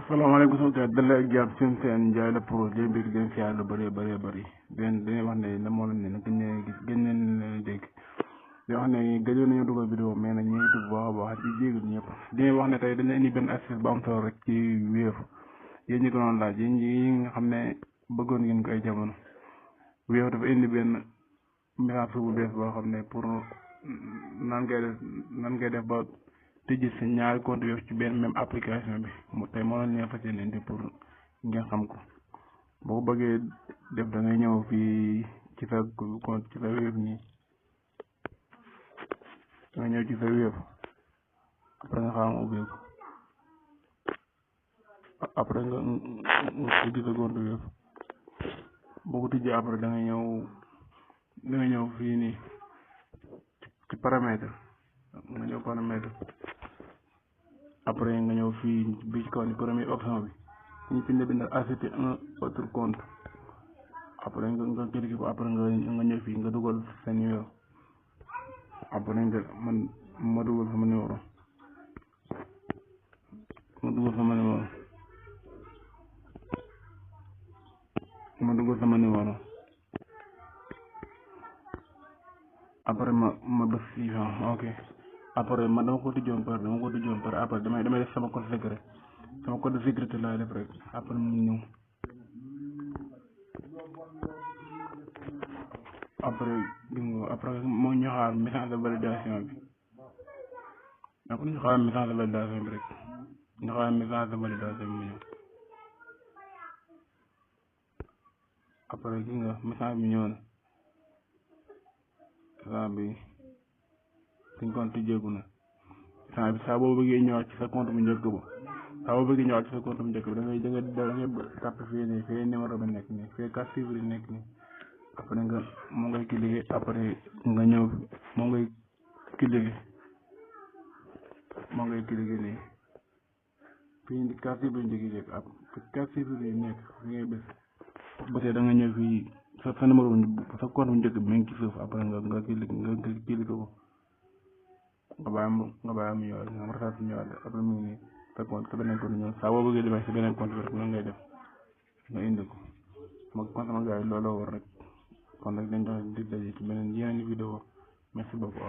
asalaamaaleykum sama gars dalee ak jàpp seen Ndiaye la pro jëm bi gën fi yàlla bëree bëri dañuy wax ne la moo leen ne gën leen gis gën leen dégg di wax ne gëjoon nañu dugal vidéo mais nag ñu ngi dugg baax a baax di jéegul ñëpp dañuy wax ne tey dañu indi benn astuce bu am solo rek ci Wave yéen ñi ko doon laaj yéen ñi nga xam ne bëggoon ngeen ko ay jamono Wave dafa indi benn message bu bees boo xam ne pour nan ngay def ba tëjji sa ñaari compte Wave ci benn même application bi tey moo leen leen fas yéene indi pour ngeen xam ko boo ko bëggee def da ngay ñëw fii ci sa compte ci sa Wave nii nga ñëw ci sa Wave après nga xam ubbi ko après nga tëjji sa compte Wave boo ko tëjjee après da ngay ñëw fii nii ci paramètre nga ñëw paramètre après nga ñëw fii bi ci kaw ni première option bi ñu bind acheter un autre compte après nga cliquer ko après nga ñëw fii nga dugal sa numéro après ma dugal sama numéro après ma def fii ok après dama ko tijjoon par après damay def sama code de sécurité laay def rek après mu ñëw après moo ñu xaar message de validation bi après ñu xaar message de validation bi rek mu ñëw après gis nga message bi ñëw na message bi suñ compte jéegu na saa boo bëggee ñëwaat ci sa compte bu njëkk ba da ngay tàpp fii numéro bi nekk nii fii 4 chiffres yi nekk nii après moom ngay cliquer après nga ñëw moom ngay cliquer nii fii 4 chiffres yi njëkk yi ak 4 chiffres yi nekk fi ngay bës da nga ñëw fii sa numéro sa compte bu njëkk bi mi ngi ci suuf après nga cliquer ko nga bàyyi mu ñëwaat nga rafetlu ñëwaat après mu ngi nii sa compte sa beneen compte ñëw saa boo bëggee demee si beneen compte bi rek noonu ngay def nga indi ko sama gars yi looloo war rek kon nag dañ doon di daje ci yeneen vidéo merci beaucoup.